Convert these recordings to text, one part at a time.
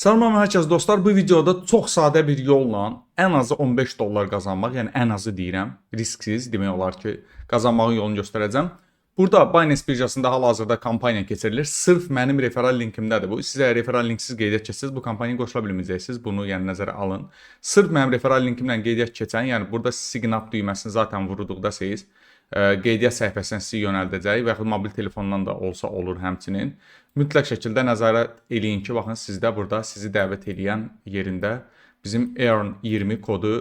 Salam hər kəs dostlar, bu videoda çox sadə bir yolla ən azı 15 dollar qazanmaq, yəni ən azı deyirəm, risksiz demək olar ki, qazanmağın yolunu göstərəcəm. Burada Binance birjasında hal-hazırda kampaniya keçirilir. Sırf mənim referral linkimdədir bu. Siz əgər referral linksiz qeydiyyat keçsəniz, bu kampaniyaya qoşula bilməyəcəksiniz. Bunu yəni nəzərə alın. Sırf mənim referral linkimlə qeydiyyat keçən, yəni burada sign up düyməsini zaten vurduqda siz qeydiyyat səhifəsinə sizi yönəldəcək və yaxud mobil telefondan da olsa olur həmçinin. Mütləq şəkildə nəzarət eləyin ki, baxın, sizdə burada sizi dəvət eləyən yerində bizim EARN20 kodu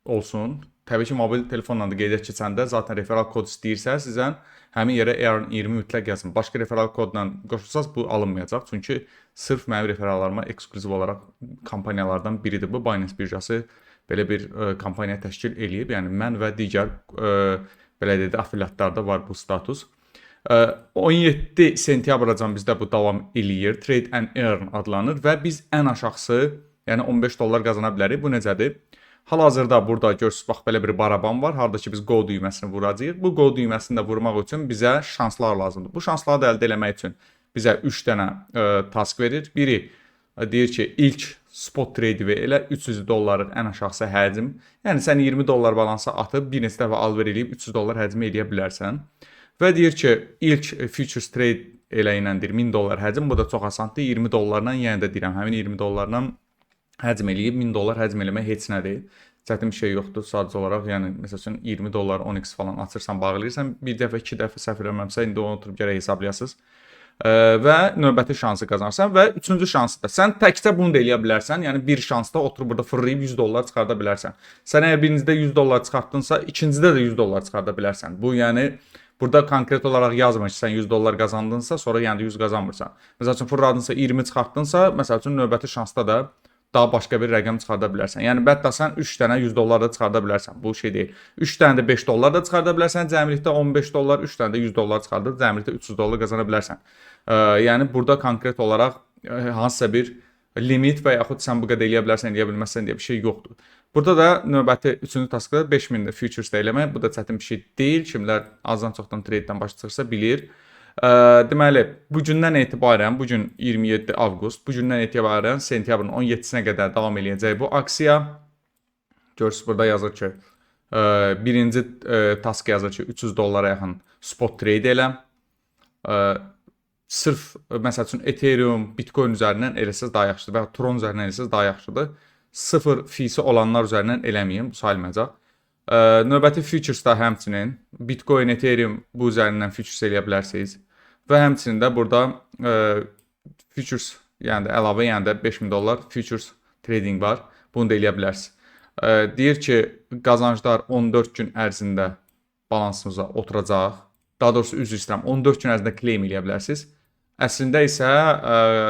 olsun. Təbii ki, mobil telefonla da qeydiyyat keçəndə zaten referral kod istəyirsə, sizdən həmin yerə EARN20 mütləq yazın. Başqa referral kodla qoşulsanız bu alınmayacaq. Çünki sırf mənim referrallarıma eksklüziv olaraq kampaniyalardan biridir bu. Binance birjası belə bir kampaniya təşkil eləyib. Yəni mən və digər belə deyək də affiliatlarda var bu status. 17 sentyabracan bizdə bu davam eləyir. Trade and Earn adlanır və biz ən aşağısı, yəni 15 dollar qazana bilərik. Bu necədir? Hal-hazırda burada görürsüz, bax, belə bir baraban var, harda ki biz go düyməsini vuracağıq. Bu go düyməsini də vurmaq üçün bizə şanslar lazımdır. Bu şansları da əldə eləmək üçün bizə 3 dənə task verir. Biri deyir ki, ilk spot trade elə 300 dollarlıq ən aşağısı həcm. Yəni sən 20 dollar balansa atıb bir neçə dəfə alver eləyib 300 dollar həcmi eləyə bilərsən. Və deyir ki, ilk futures trade elə ilə deyir 1000 dollar həcm. Bu da çox asandır. 20 dollarla, yenə də deyirəm, həmin 20 dollarla həcm eləyib 1000 dollar həcm eləmək heç nə deyil. Çətin bir şey yoxdur. Sadəcə olaraq, yəni məsəl üçün 20 dollar 10x falan açırsan, bağlayırsan, bir dəfə, iki dəfə, səhv eləmirəmsə, indi onu oturub gərək hesablayasınız. Və növbəti şansı qazanırsan və üçüncü şansı da sən təkcə bunu da eləyə bilərsən. Yəni bir şansda oturub burada fırlayıb 100 dollar çıxarda bilərsən. Sən əgər birincidə 100 dollar çıxartdınsa, ikincidə də 100 dollar çıxarda bilərsən. Bu yəni burada konkret olaraq yazmır ki, sən 100 dollar qazandınsa, sonra yəni 100 qazanmırsan. Məsəl üçün fırladınsa, 20 çıxartdınsa, məsəl üçün növbəti şansda da daha başqa bir rəqəm çıxarda bilərsən. Yəni hətta sən 3 dənə 100 dollar da çıxarda bilərsən. Bu şey deyil. 3 dənə də 5 dollar da çıxarda bilərsən, cəmilikdə 15 dollar, 3 dənə də 100 dollar çıxardıb cəmilikdə 300 dollar qazana bilərsən. Yəni burada konkret olaraq hansısa bir limit və yaxud sən bu qədər eləyə bilərsən, eləyə bilməzsən deyə bir şey yoxdur. Burada da növbəti üçüncü taskda 5000 futures da eləmək, bu da çətin bir şey deyil. Kimlər azdan çoxdan trade-dən baş çıxırsa bilir. Deməli, bu gündən etibarən, bu gün 27 avqust, bu gündən etibarən sentyabrın 17-sinə qədər davam eləyəcək bu aksiya. Görürsüz, burada yazır ki, birinci task yazır ki, 300 dollara yaxın spot trade elə. Sırf məsəl üçün Ethereum, Bitcoin üzərindən eləsəz daha yaxşıdır və ya Tron üzərindən eləsəz daha yaxşıdır. Sıfır fee'si olanlar üzərindən eləməyin, bu sayılmayacaq. Növbəti futures-da həmçinin Bitcoin, Ethereum bu üzərindən futures eləyə bilərsiniz. Və həmçinin də burada futures, yəni də əlavə, yəni də 5000 dollar futures trading var. Bunu da eləyə bilərsiniz. Deyir ki, qazanclar 14 gün ərzində balansınıza oturacaq. Daha doğrusu, üzr istəyirəm, 14 gün ərzində claim eləyə bilərsiniz. Əslində isə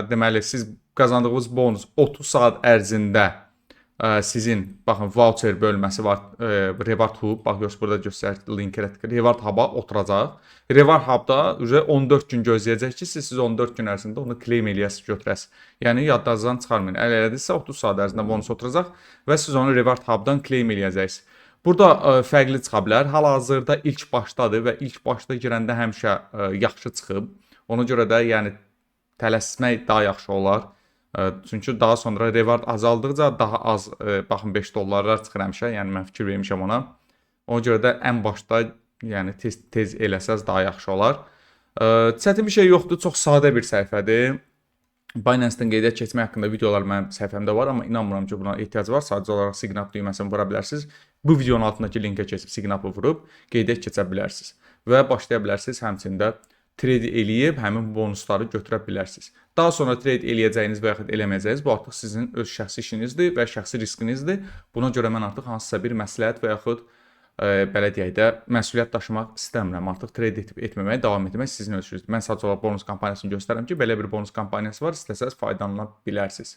deməli siz qazandığınız bonus 30 saat ərzində sizin, baxın, voucher bölməsi var, Reward Hub, bax, görürsüz, burada göstərir, linkə Reward Hub-a oturacaq. Reward Hub-da 14 gün gözləyəcək ki, siz 14 gün ərzində onu claim eləyəsiniz, götürəsiniz. Yəni yadınızdan çıxarmayın. Əgər elədinizsə 30 saat ərzində bonus oturacaq və siz onu Reward Hub-dan claim eləyəcəksiniz. Burada fərqli çıxa bilər. Hal-hazırda ilk başdadır və ilk başda girəndə həmişə yaxşı çıxıb. Ona görə də yəni tələsmək daha yaxşı olar. Çünki daha sonra reward azaldıqca daha az, baxın, 5 dollarlar çıxır həmişə. Yəni mən fikir vermişəm ona. Ona görə də ən başda yəni tez tez eləsəz daha yaxşı olar. Çətin bir şey yoxdur. Çox sadə bir səhifədir. Binance-dən qeydiyyat keçmək haqqında videolar mənim səhifəmdə var, amma inanmıram ki, buna ehtiyac var. Sadəcə olaraq sign up düyməsini vura bilərsiniz. Bu videonun altındakı linkə keçib sign up-ı vurub qeydiyyat keçə bilərsiniz və başlaya bilərsiniz, həmçinin də trade eləyib həmin bonusları götürə bilərsiniz. Daha sonra trade eləyəcəyiniz və yaxud eləməyəcəyiniz, bu artıq sizin öz şəxsi işinizdir və şəxsi riskinizdir. Buna görə mən artıq hansısa bir məsləhət və yaxud belə deyək də məsuliyyət daşımaq istəmirəm. Artıq trade etib etməməyə davam etmək sizin öz işinizdir. Mən sadəcə olaraq bonus kampaniyasını göstərirəm ki, belə bir bonus kampaniyası var, istəsəniz faydalana bilərsiniz.